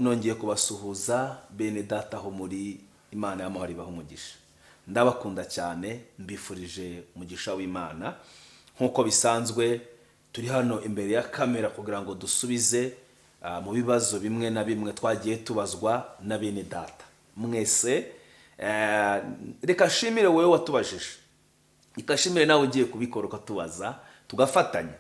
Nongeye kubasuhuza bene data aho muri. Imana y'amahoro ibaha umugisha. Ndabakunda cyane, mbifurije umugisha w'Imana. Nk'uko bisanzwe, turi hano imbere ya kamera kugira ngo dusubize mu bibazo bimwe na bimwe twagiye tubazwa na bene data mwese. Reka nshimire wowe watubajije, reka nshimire nawe ugiye kubikora ukatubaza tugafatanya.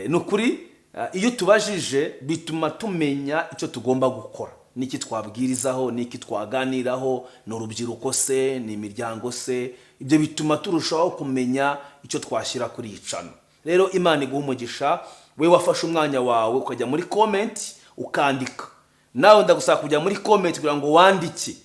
Ni ukuri, iyo tubajije bituma tumenya icyo tugomba gukora, n'iki twabwirizaho, n'iki twaganiraho, ni urubyiruko se, ni imiryango se. Ibyo bituma turushaho kumenya icyo twashyira kuri iyi channel. Rero Imana iguha umugisha we wafashe umwanya wawe ukajya muri comment ukandika. Nawe ndagusaba kujya muri comment kugira ngo wandike,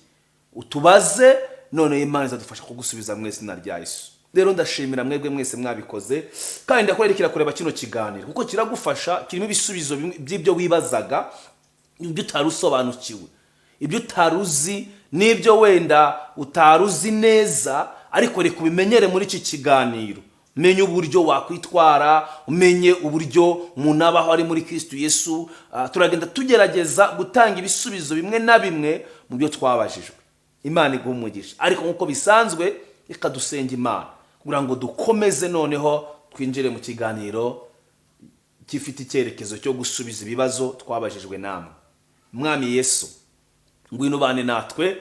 utubaze, none Imana izadufasha kugusubiza mu izina rya Yesu. Rero ndashimira mwebwe mwese mwabikoze, kandi ndakwerekera kureba kino kiganiro kuko kiragufasha. Kirimo ibisubizo by'ibyo wibazaga, ibyo utari usobanukiwe, ibyo utari uzi n'ibyo wenda utari uzi neza, ariko reka ubimenyere muri iki kiganiro. Umenye uburyo wakwitwara, umenye uburyo umuntu abaho ari muri Kristo Yesu. Turagenda tugerageza gutanga ibisubizo bimwe na bimwe mu byo twabajijwe. Imana iguha umugisha. Ariko nk'uko bisanzwe, reka dusenga Imana kugira ngo dukomeze, noneho twinjire mu kiganiro gifite icyerekezo cyo gusubiza ibibazo twabajijwe namwe. Mwami Yesu, ngwino ubane natwe,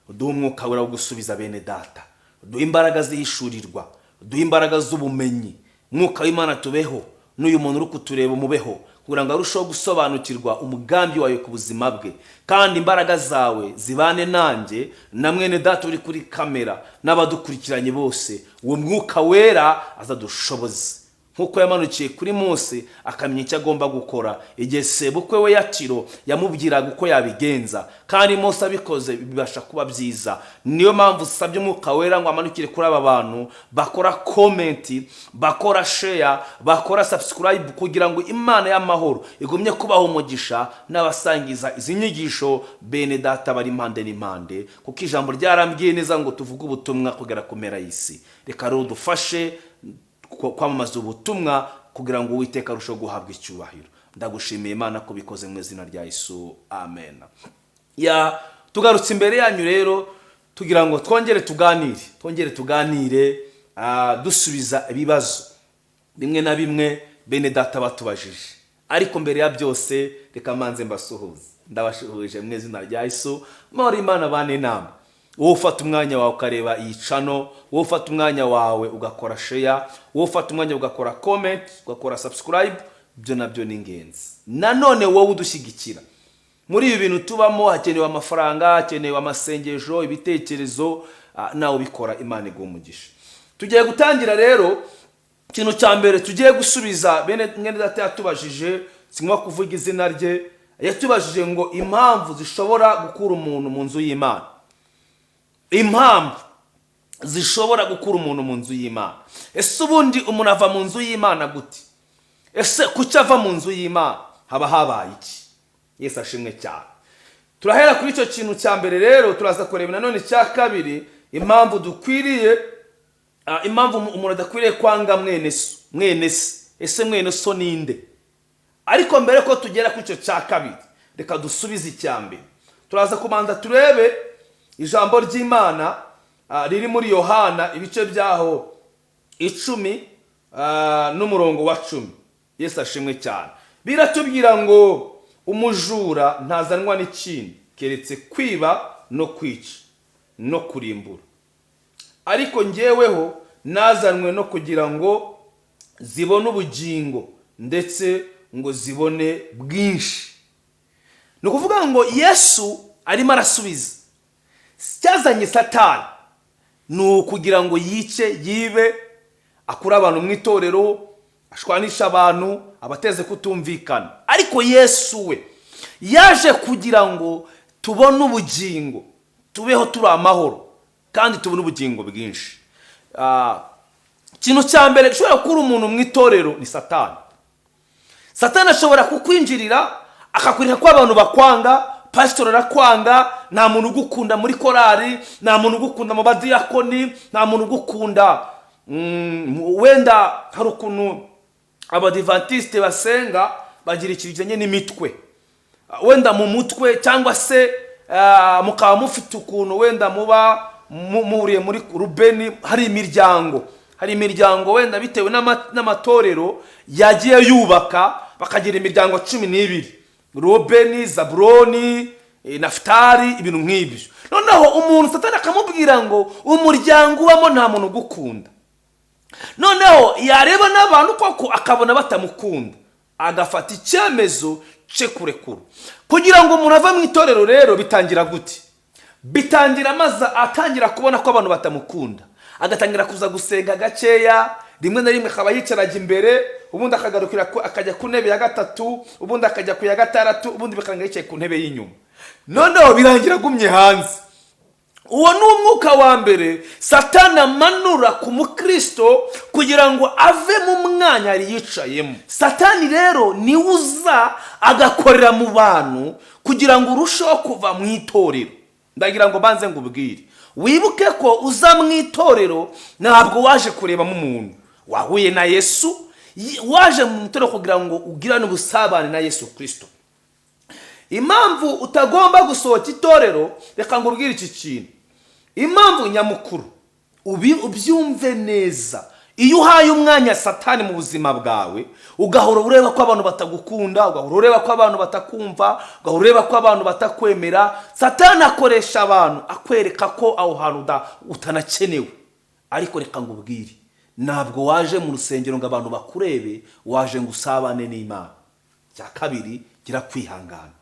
uduhe Umwuka Wera wo gusubiza bene data, uduhe imbaraga zihishurirwa, uduhe imbaraga z'ubumenyi. Mwuka w'Imana, tubeho n'uyu muntu uri kutureba, umubeho kugira ngo arusheho gusobanukirwa umugambi wawe ku buzima bwe. Kandi imbaraga zawe zibane nanjye na mwene data uri kuri kamera n'abadukurikiranye bose. Uwo Mwuka Wera azadushoboze nk'uko yamanukiye kuri Mose akamenya icyo agomba gukora igihe sebukwe we Yatiro yamubwiraga uko yabigenza, kandi Mose abikoze bibasha kuba byiza. Niyo mpamvu usabye Umwuka Wera ngo amanukire kuri aba bantu bakora comment, bakora share, bakora subscribe, kugira ngo Imana y'amahoro igumye kubaha umugisha n'abasangiza izi nyigisho bene data bari impande n'impande, kuko ijambo ryarambwiye neza ngo tuvuge ubutumwa kugera ku mpera y'isi. Reka rero dufashe kwamamaza ubutumwa kugira ngo Uwiteka arusheho guhabwa icyubahiro. Ndagushimiye Imana ko bikoze mu izina rya Yesu, amen. Ya, tugarutse imbere yanyu rero tugira ngo twongere tuganire, dusubiza ibibazo bimwe na bimwe bene data batubajije. Ariko mbere ya byose, reka manze mbasuhuze. Ndabashuhuje mu izina rya Yesu. Amahoro y'Imana bane inama. Wowe ufata umwanya wawe ukareba iyi channel, wowe ufata umwanya wawe ugakora share, wowe ufata umwanya ugakora comment, ugakora subscribe, ibyo nabyo ni ingenzi. Nanone wowe udushyigikira muri ibi bintu tubamo, hakenewe amafaranga, hakenewe amasengesho, ibitekerezo, nawe ubikora, Imana iguha umugisha. Tugiye gutangira rero. Ikintu cya mbere tugiye gusubiza bene mwene data yatubajije, singomba kuvuga izina rye, yatubajije ngo impamvu zishobora gukura umuntu mu nzu y'Imana. Impamvu zishobora gukura umuntu mu nzu y'Imana. Ese ubundi umuntu ava mu nzu y'Imana gute? Ese kuki ava mu nzu y'Imana? Haba habaye iki? Yesu ashimwe cyane. Turahera kuri icyo kintu cya mbere. Rero turaza kureba nanone icya kabiri, impamvu dukwiriye impamvu umuntu adakwiriye kwanga mwene so, mwene se. Ese mwene so ninde? Ariko mbere ko tugera kuri icyo cya kabiri, reka dusubize icya mbere. Turaza kubanza turebe ijambo ry'Imana riri muri Yohana, ibice byaho 10 n'umurongo wa 10. Yesu ashimwe cyane. Biratubwira ngo umujura ntazanwa n'ikindi keretse kwiba no kwica no kurimbura, ariko ngeweho nazanwe no kugira ngo zibone ubugingo, ndetse ngo zibone bwinshi. Ni ukuvuga ngo Yesu arimo arasubiza icyazanye Satani ni ukugira ngo yice, yibe, akure abantu mu itorero, ashwanisha abantu, abateze kutumvikana. Ariko Yesu we yaje kugira ngo tubone ubugingo, tubeho turi amahoro kandi tubone ubugingo bwinshi. Ikintu cya mbere gishobora gukura umuntu mu itorero ni Satani. Satani ashobora kukwinjirira akakwereka ko abantu bakwanga, pasitori arakwanga, nta muntu ugukunda muri korari, nta muntu ugukunda mu badiyakoni, nta muntu ugukunda. Wenda hari ukuntu Abadivantisite basenga, bagira ikintu kijyanye n'imitwe. wenda mu mutwe, cyangwa se mukaba mufite ukuntu wenda muba muhuriye muri Rubeni. Hari imiryango wenda bitewe n'amatorero yagiye yubaka, bakagira imiryango 12: Rubeni, Zaburoni, Nafutali, ibintu nk'ibyo. Noneho umuntu Satani akamubwira ngo umuryango ubamo nta muntu ugukunda. Noneho yareba n'abantu koko akabona batamukunda, agafata icyemezo cye kurekura. Kugira ngo umuntu ave mu itorero rero bitangira gute? Bitangira maze atangira kubona ko abantu batamukunda, agatangira kuza gusenga gakeya, rimwe na rimwe akaba yicaraga imbere, ubundi akagarukira akajya ku ntebe ya gatatu, ubundi akajya ku ya gatandatu, ubundi bikanga yicaye ku ntebe y'inyuma, noneho birangira agumye hanze. Uwo ni umwuka wa mbere Satani amanura ku mukristo kugira ngo ave mu mwanya yari yicayemo. Satani rero niwe uza agakorera mu bantu kugira ngo urusheho kuva mu itorero. Ndagira ngo banze ngo ubwire, wibuke ko uza mu itorero ntabwo waje kurebamo umuntu wahuye na Yesu, waje mu itorero kugira ngo ugirane ubusabane na Yesu Kirisito. Impamvu utagomba gusohoka itorero, reka ngo ubwire iki kintu, impamvu nyamukuru ubyumve neza: iyo uhaye umwanya Satani mu buzima bwawe, ugahora ureba ko abantu batagukunda, ugahora ureba ko abantu batakumva, ugahora ureba ko abantu batakwemera, Satani akoresha abantu akwereka ko aho hantu utanakenewe. Ariko reka ngo ubwire, ntabwo waje mu rusengero ngo abantu bakurebe, waje ngo usabane n'Imana. Icya kabiri, gira kwihangana,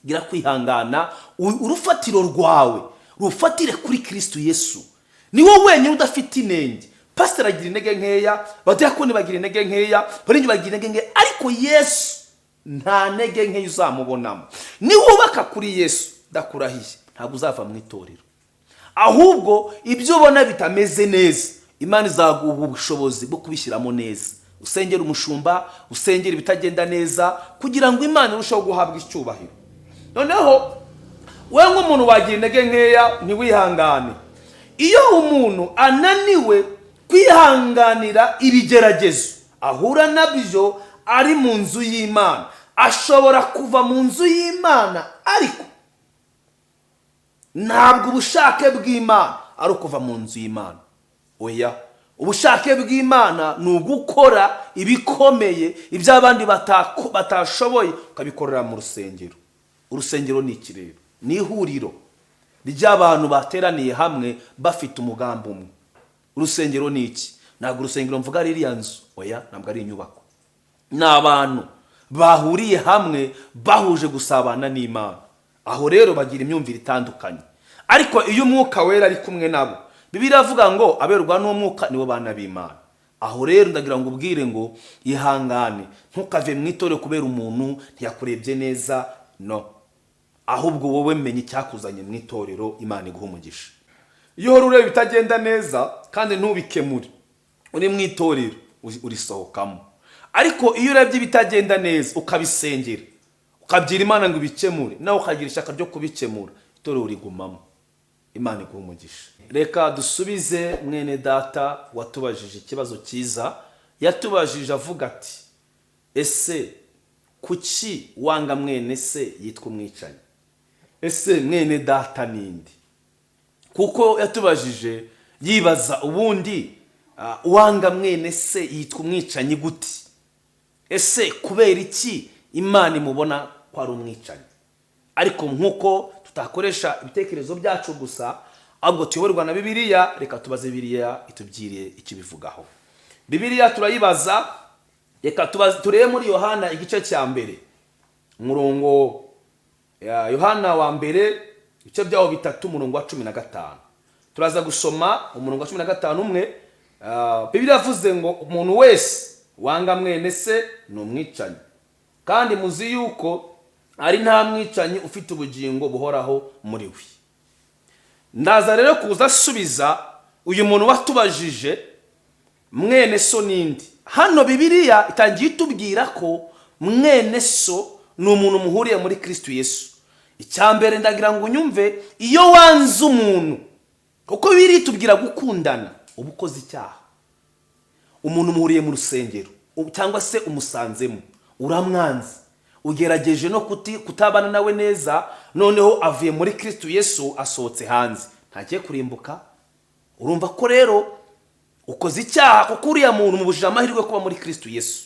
gira kwihangana. Urufatiro rwawe rufatire kuri Kirisitu Yesu, ni wowe wenyine udafite inenge. Pasiteri agira intege nkeya, badiyakoni bagira intege nkeya, baririmbyi bagira intege nkeya, ariko Yesu nta ntege nkeya uzamubonamo. Niwubaka kuri Yesu, ndakurahiye, ntabwo uzava mu itorero. Ahubwo ibyo ubona bitameze neza, Imana izaguha ubushobozi bwo kubishyiramo neza. Usengera umushumba, usengera ibitagenda neza, kugira ngo Imana irusheho guhabwa icyubahiro. Noneho we nk'umuntu wagira intege nkeya ntiwihangane. Iyo umuntu ananiwe kwihanganira ibigeragezo ahura nabyo ari mu nzu y'Imana, ashobora kuva mu nzu y'Imana. Ariko ntabwo ubushake bw'Imana ari ukuva mu nzu y'Imana, oya. Ubushake bw'Imana ni ugukora ibikomeye, ibyo abandi batashoboye, ukabikorera mu rusengero. Urusengero ni iki rero? Ni ihuriro ry'abantu bateraniye hamwe bafite umugambi umwe. Urusengero ni iki? Ntabwo urusengero mvuga ari iriya nzu, oya, ntabwo ari inyubako. Ni abantu bahuriye hamwe bahuje gusabana n'Imana. Aho rero bagira imyumvire itandukanye, ariko iyo Umwuka Wera ari kumwe nabo, Bibiliya iravuga ngo aberwa n'Umwuka nibo bana b'Imana. Aho rero ndagira ngo ubwire ngo ihangane, ntukave mu itorero kubera umuntu ntiyakurebye neza, no ahubwo wowe menya icyakuzanye mu itorero. Imana iguha umugisha. Iyo uhora ureba ibitagenda neza kandi ntubikemure uri mu itorero, urisohokamo. Ariko iyo urebye ibitagenda neza, ukabisengera, ukabyira Imana ngo ibikemure, nawe ukagira ishyaka ryo kubikemura, itorero urigumamo. Imana iguha umugisha. Reka dusubize mwene data watubajije ikibazo cyiza. Yatubajije avuga ati: "Ese kuki wanga mwene se yitwa umwicanyi? Ese mwene data ninde?" Kuko yatubajije yibaza ubundi, uwanga mwene se yitwa umwicanyi gute? Ese kubera iki Imana imubona ko ari umwicanyi? Ariko nk'uko tutakoresha ibitekerezo byacu gusa, ahubwo tuyoborwa na Bibiliya, reka tubaze Bibiliya itubwire icyo ibivugaho. Bibiliya turayibaza. Reka turebe muri Yohana igice cya mbere, umurongo ya Yohana wa mbere, ibice byawo bitatu, umurongo wa 15. Turaza gusoma umurongo wa 15 umwe. Bibiliya yavuze ngo umuntu wese wanga mwene se ni umwicanyi, kandi muzi yuko ari nta mwicanyi ufite ubugingo buhoraho muri we. Ndaza rero kuza asubiza uyu muntu watubajije mwene so n'indi. Hano Bibiliya itangiye itubwira ko mwene so ni umuntu muhuriye muri Kristo Yesu. Icya mbere, ndagira ngo unyumve: iyo wanze umuntu, kuko Bibiliya itubwira gukundana, uba ukoze icyaha. Umuntu muhuriye mu rusengero cyangwa se umusanzemo, uramwanze. Ugerageje no kutabana nawe neza, noneho avuye muri Kristo Yesu, asohotse hanze, ntagiye kurimbuka. Urumva ko rero ukoze icyaha, kuko uriya muntu mubujije amahirwe yo kuba muri Kristo Yesu.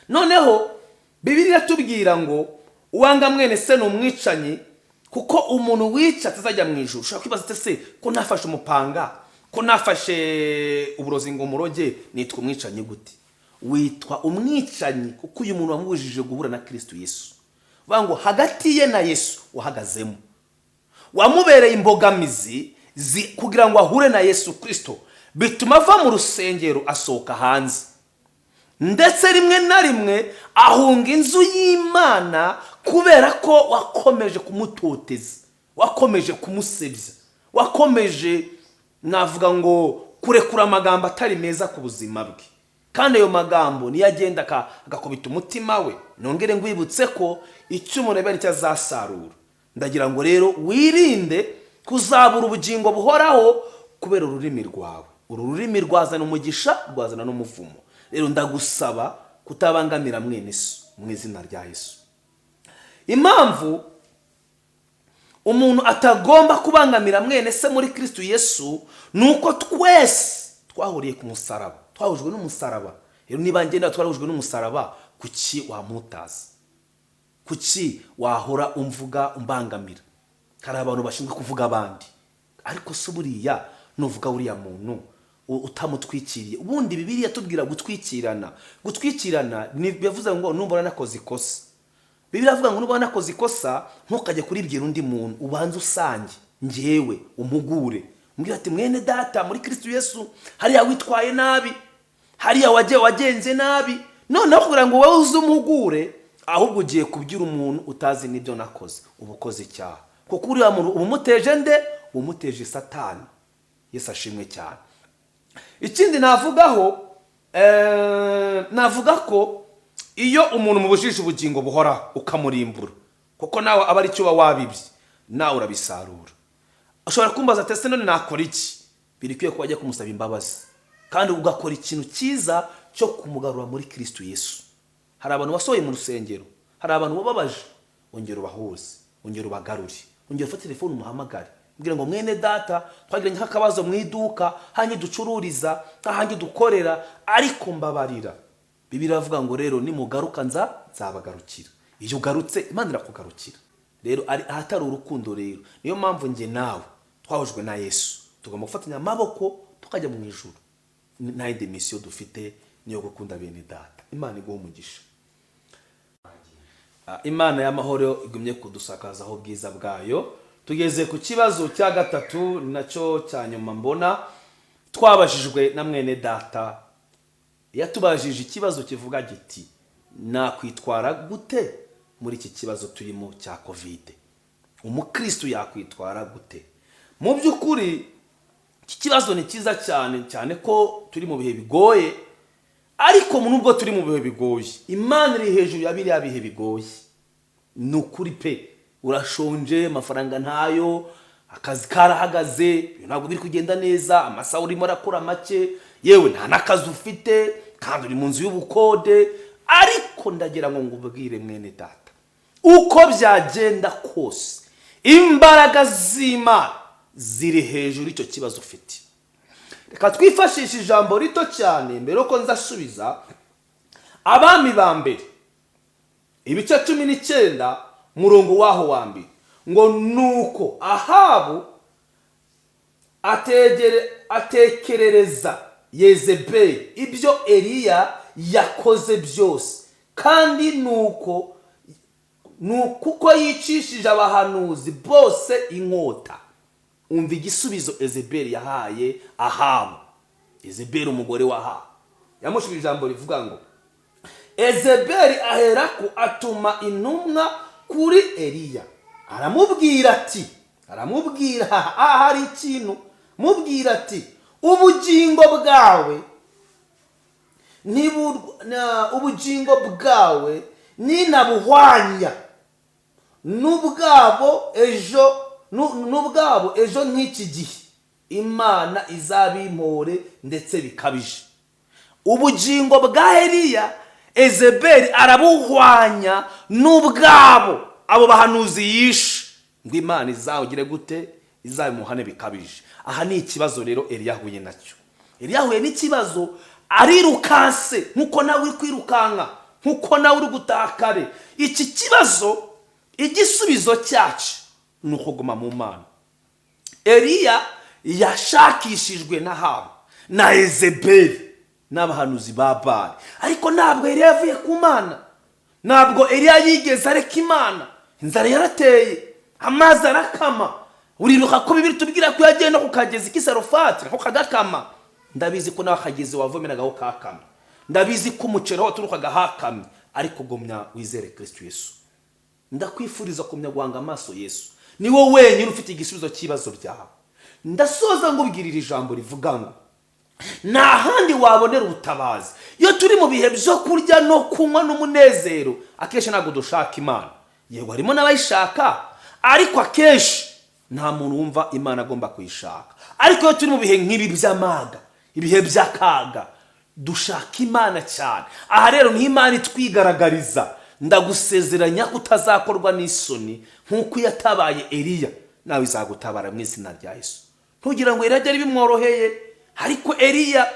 Noneho Bibiliya iratubwira ngo uwanga mwene se ni umwicanyi, kuko umuntu wica atazajya mu ijuru. Ushobora kwibaza ati: "Se ko nafashe umupanga, ko nafashe uburozi ngo muroge, nitwa umwicanyi gute?" Witwa umwicanyi kuko uyu muntu wamubujije guhura na Kristo Yesu. Bavuga ngo hagati ye na Yesu wahagazemo, wamubereye imbogamizi kugira ngo ahure na Yesu Kirisito, bituma ava mu rusengero, asohoka hanze, ndetse rimwe na rimwe ahunga inzu y'Imana kubera ko wakomeje kumutoteza, wakomeje kumusebya, wakomeje, navuga ngo, kurekura amagambo atari meza ku buzima bwe. Kandi ayo magambo niyo agenda agakubita umutima we. Nongere ngwibutse ko icyo umuntu abiba nicyo azasarura. Ndagira ngo rero wirinde kuzabura ubugingo buhoraho kubera ururimi rwawe. Uru rurimi rwazana umugisha, rwazana n'umuvumo. Rero ndagusaba kutabangamira mwene so mu izina rya Yesu. Impamvu umuntu atagomba kubangamira mwene se muri Kristo Yesu ni uko twese twahuriye ku musaraba, twahujwe n'umusaraba. Rero niba ngenda twarahujwe n'umusaraba, kuki wamutaza? Kuki wahora umvuga, umbangamira? Hari abantu bashinzwe kuvuga abandi, ariko si buriya nuvuga uriya muntu utamutwikiriye? Ubundi Bibiliya tubwira gutwikirana. Gutwikirana ni bivuze ngo numbona nakoze ikosa, Bibiliya avuga ngo nuba nakoze ikosa, ntukajye kuribwira undi muntu, ubanze usange njyewe, umpugure, umbwira ati: "Mwene data muri Kristo Yesu, hariya witwaye nabi, hariya wagenze nabi." Noneho kugira ngo wowe uze umuhugure, ahubwo ugiye kubwira umuntu utazi n'ibyo nakoze, uba ukoze icyaha, kuko uriya muntu uba umuteje nde? Uba umuteje Satani. Yesu ashimwe cyane. Ikindi navugaho, navuga ko iyo umuntu mubujije ubugingo buhoraho, ukamurimbura, kuko nawe aba ari cyo uba wabibye, nawe urabisarura. Ushobora kumbaza ati: "Ese none nakora iki?" Birikwiye ko wajya kumusaba imbabazi, kandi ugakora ikintu cyiza cyo kumugarura muri Kristo Yesu. Hari abantu wasohoye mu rusengero, hari abantu wababaje, ongera ubahuze, ongera ubagarure, ongera ufate telefone umuhamagare, mbwira ngo: "Mwene data, twagiranye nk'akabazo mu iduka hanyuma ducururiza, nk'ahandi dukorera, ariko mbabarira." Bibiliya iravuga ngo rero nimugaruka nzabagarukira. Iyo ugarutse, Imana irakugarukira. Rero ari ahatari urukundo. Rero niyo mpamvu njye nawe twahujwe na Yesu, tugomba gufatanya amaboko tukajya mu ijuru. Nta yindi mission dufite, niyo gukunda bene data. Imana iguha umugisha. Imana y'amahoro igumye kudusakazaho ubwiza bwayo. Tugeze ku kibazo cya gatatu, nacyo cya nyuma mbona twabajijwe na mwene data. Yatubajije ikibazo kivuga giti: "Nakwitwara gute muri iki kibazo turimo cya COVID? Umukristo yakwitwara gute?" Mu by'ukuri iki kibazo ni cyiza cyane cyane ko turi mu bihe bigoye, ariko nubwo turi mu bihe bigoye, Imana iri hejuru ya biriya bihe bigoye. Ni ukuri pe, urashonje, amafaranga ntayo, akazi karahagaze, ibintu ntabwo biri kugenda neza, amasaha urimo arakora make, yewe nta n'akazi ufite kandi uri mu nzu y'ubukode. Ariko ndagira ngo ngubwire, mwene data, uko byagenda kose, imbaraga z'Imana ziri hejuru y'icyo kibazo ufite. Reka twifashishe ijambo rito cyane mbere yuko nzasubiza. Abami ba Mbere, ibice 19, murongo waho wa mbere, ngo: "Nuko Ahabu atekerereza Yezebeli ibyo Eliya yakoze byose, kandi nuko kuko yicishije abahanuzi bose inkota." Umva igisubizo Ezebeli yahaye Ahabu. Ezebeli, umugore wa Ahabu, yamushubije ijambo rivuga ngo: "Ezebeli aherako atuma intumwa kuri Eliya, aramubwira ati," aramubwira, aha hari ikintu, mubwira ati: "Ubugingo bwawe ubugingo bwawe ninabuhwanya n'ubwabo ejo nk'iki gihe, Imana izabimpore ndetse bikabije." Ubugingo bwa Eliya Ezeberi arabuhwanya n'ubwabo abo bahanuzi yishe, ngo Imana izawugire gute? Izabimuhane bikabije. Aha ni ikibazo rero Eliya ahuye nacyo. Eliya ahuye n'ikibazo, arirukanse nk'uko nawe uri kwirukanka, nk'uko nawe uri gutakare. Iki kibazo, igisubizo cyacu ni ukuguma mu Mana. Eliya yashakishijwe na Ahabu na Ezeberi n'abahanuzi ba Bali, ariko ntabwo Eliya yavuye ku Mana, ntabwo Eliya yigeze areka Imana. Inzara yarateye, amazi arakama. Uribuka ko Bibiri tubwira ko yagiye no ku kagezi k'Isarofati, nako kagakama. Ndabizi ko nawe akagezi wavomeragaho kakama, ndabizi ko umuceri aho waturukaga hakamye, ariko gumya wizere Kristo Yesu. Ndakwifuriza kumya guhanga amaso Yesu, ni wowe wenyine ufite igisubizo cy'ibibazo byawe. Ndasoza ngubwirira ijambo rivuga ngo nta handi wabonera ubutabazi. Iyo turi mu bihe byo kurya no kunywa n'umunezero, akenshi ntabwo dushaka Imana. Yego, harimo n'abayishaka, ariko akenshi nta muntu wumva Imana agomba kuyishaka. Ariko iyo turi mu bihe nk'ibi by'amaga, ibihe by'akaga, dushaka Imana cyane. Aha rero niho Imana itwigaragariza. Ndagusezeranya ko utazakorwa n'isoni. Nk'uko yatabaye Eliya, nawe izagutabara mu izina rya Yesu. Ntugira ngo Eliya byari bimworoheye, ariko Eliya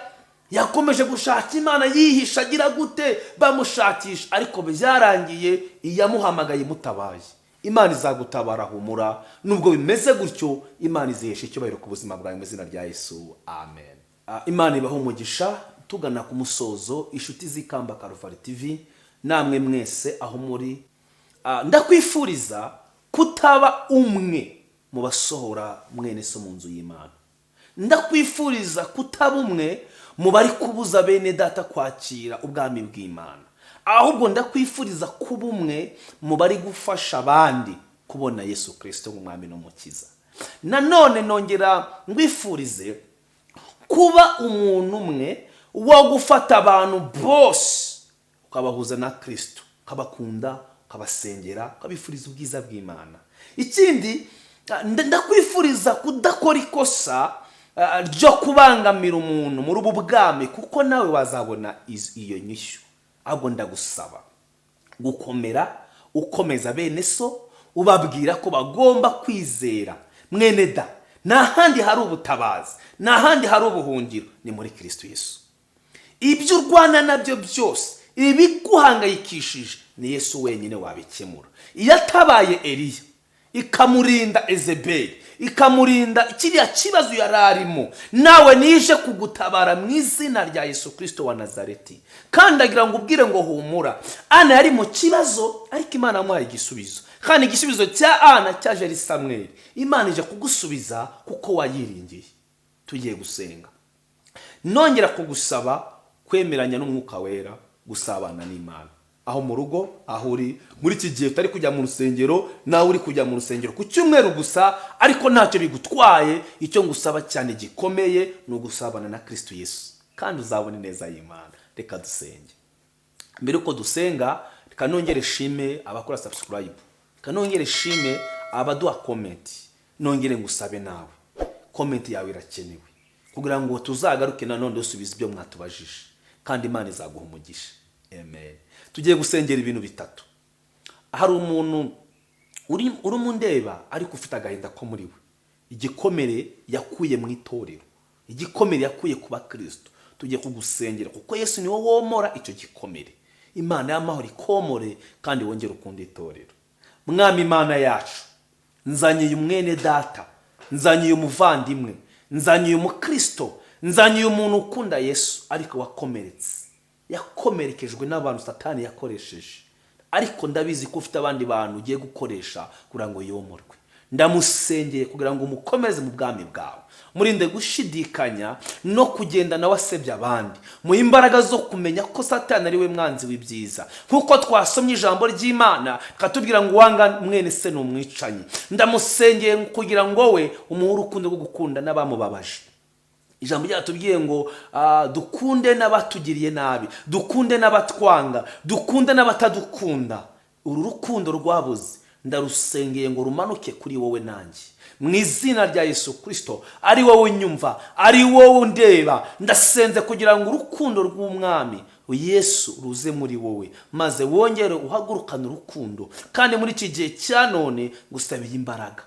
yakomeje gushaka Imana, yihisha, agira gute, bamushakisha, ariko byarangiye iyamuhamagaye imutabaye. Imana izagutabara, humura. Nubwo bimeze gutyo, Imana izihesha icyubahiro ku buzima bwawe mu izina rya Yesu, amen. Imana ibaho umugisha. Tugana ku musozo, inshuti z'Ikamba Karuvari TV, namwe mwese aho muri, ndakwifuriza kutaba umwe mu basohora mwene so mu nzu y'Imana. Ndakwifuriza kutaba umwe mu bari kubuza bene data kwakira ubwami bw'Imana, ahubwo ndakwifuriza kuba umwe mu bari gufasha abandi kubona Yesu Kirisito nk'umwami n'umukiza. Nanone nongera ngwifurize kuba umuntu umwe wo gufata abantu bose ukabahuza na Kirisito, ukabakunda, ukabasengera, ukabifuriza ubwiza bw'Imana. Ikindi, ndakwifuriza kudakora ikosa ryo kubangamira umuntu muri ubu bwami, kuko nawe wazabona iyo nyishyu. Ahubwo ndagusaba gukomera, ukomeza bene so, ubabwira ko bagomba kwizera. Mwene da, nta handi hari ubutabazi, nta handi hari ubuhungiro, ni muri Kirisito Yesu. Ibyo urwana nabyo byose, ibiguhangayikishije, ni Yesu wenyine wabikemura. Iyo atabaye Eliya, ikamurinda Ezeberi, ikamurinda kiriya kibazo yari arimo, nawe nije kugutabara mu izina rya Yesu Kirisito wa Nazareti. Kandi agira ngo ubwire ngo humura. Ana yari mu kibazo, ariko Imana yamuhaye igisubizo, kandi igisubizo cya Ana cyaje ari Samweli. Imana ije kugusubiza kuko wayiringiye. Tugiye gusenga. Nongera kugusaba kwemeranya n'Umwuka Wera, gusabana n'Imana aho mu rugo, aho uri muri iki gihe utari kujya mu rusengero. Nawe uri kujya mu rusengero ku cyumweru gusa, ariko ntacyo bigutwaye. Icyo ngusaba cyane gikomeye ni ugusabana na Kristo Yesu, kandi uzabona ineza y'Imana. Reka dusenge. Mbere yuko dusenga, reka nongere shime abakora subscribe, reka nongere shime abaduha comment, nongere ngusabe nawe, comment yawe irakenewe kugira ngo tuzagaruke nanone dusubize ibyo mwatubajije, kandi Imana izaguha umugisha, amen. Tugiye gusengera ibintu bitatu. Hari umuntu urimo undeba, ariko ufite agahinda ko muri we, igikomere yakuye mu itorero, igikomere yakuye ku bakristo. Tugiye kugusengera, kuko Yesu niwe womora icyo gikomere. Imana y'amahoro ikomore kandi wongere ukunda itorero. Mwami Imana yacu, nzaniye umwene data, nzaniye umuvandimwe, nzaniye umukristo, nzaniye umuntu ukunda Yesu, ariko wakomeretse, yakomerekejwe n'abantu Satani yakoresheje. Ariko ndabizi ko ufite abandi bantu ugiye gukoresha kugira ngo yomorwe. Ndamusengeye kugira ngo umukomeze mu bwami bwawe, murinde gushidikanya no kugenda nawe asebya abandi, muhe imbaraga zo kumenya ko Satani ari we mwanzi w'ibyiza, nk'uko twasomye ijambo ry'Imana rikatubwira ngo uwanga mwene se ni umwicanyi. Ndamusengeye kugira ngo we umuhe urukundo rwo gukunda n'abamubabaje. Ijambo ryatubwiye ngo dukunde n'abatugiriye nabi, dukunde n'abatwanga, dukunde n'abatadukunda. Uru rukundo rwabuze, ndarusengeye ngo rumanuke kuri wowe nanjye mu izina rya Yesu Kirisito. Ari wowe unyumva, ari wowe undeba, ndasenze kugira ngo urukundo rw'umwami Yesu ruze muri wowe, maze wongere uhagurukane urukundo. Kandi muri iki gihe cya none ngusabiye imbaraga,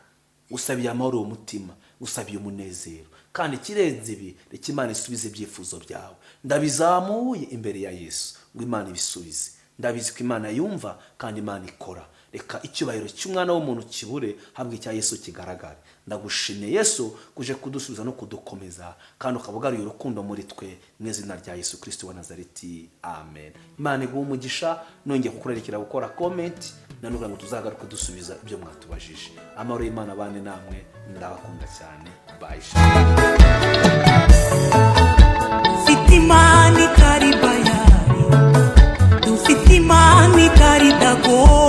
ngusabiye amahoro mu mutima, ngusabiye umunezero. Kandi ikirenze ibi, reka Imana isubize ibyifuzo byawe. Ndabizamuye imbere ya Yesu ngo Imana ibisubize. Ndabizi ko Imana yumva kandi Imana ikora. Reka icyubahiro cy'umwana w'umuntu kibure, habwe icya Yesu kigaragare. Ndagushimiye Yesu kuje kudusubiza no kudukomeza, kandi ukaba ugaruye urukundo muri twe, mu izina rya Yesu Kirisiti wa Nazareti, amen. Imana iguhe umugisha. Nongeye kukurerekera gukora comment nanone ngo tuzagaruke dusubiza ibyo mwatubajije. Amahoro y'Imana abane namwe, ndabakunda cyane. Bye. Dufite Imana itari Bayari, dufite Imana itari Dagoni.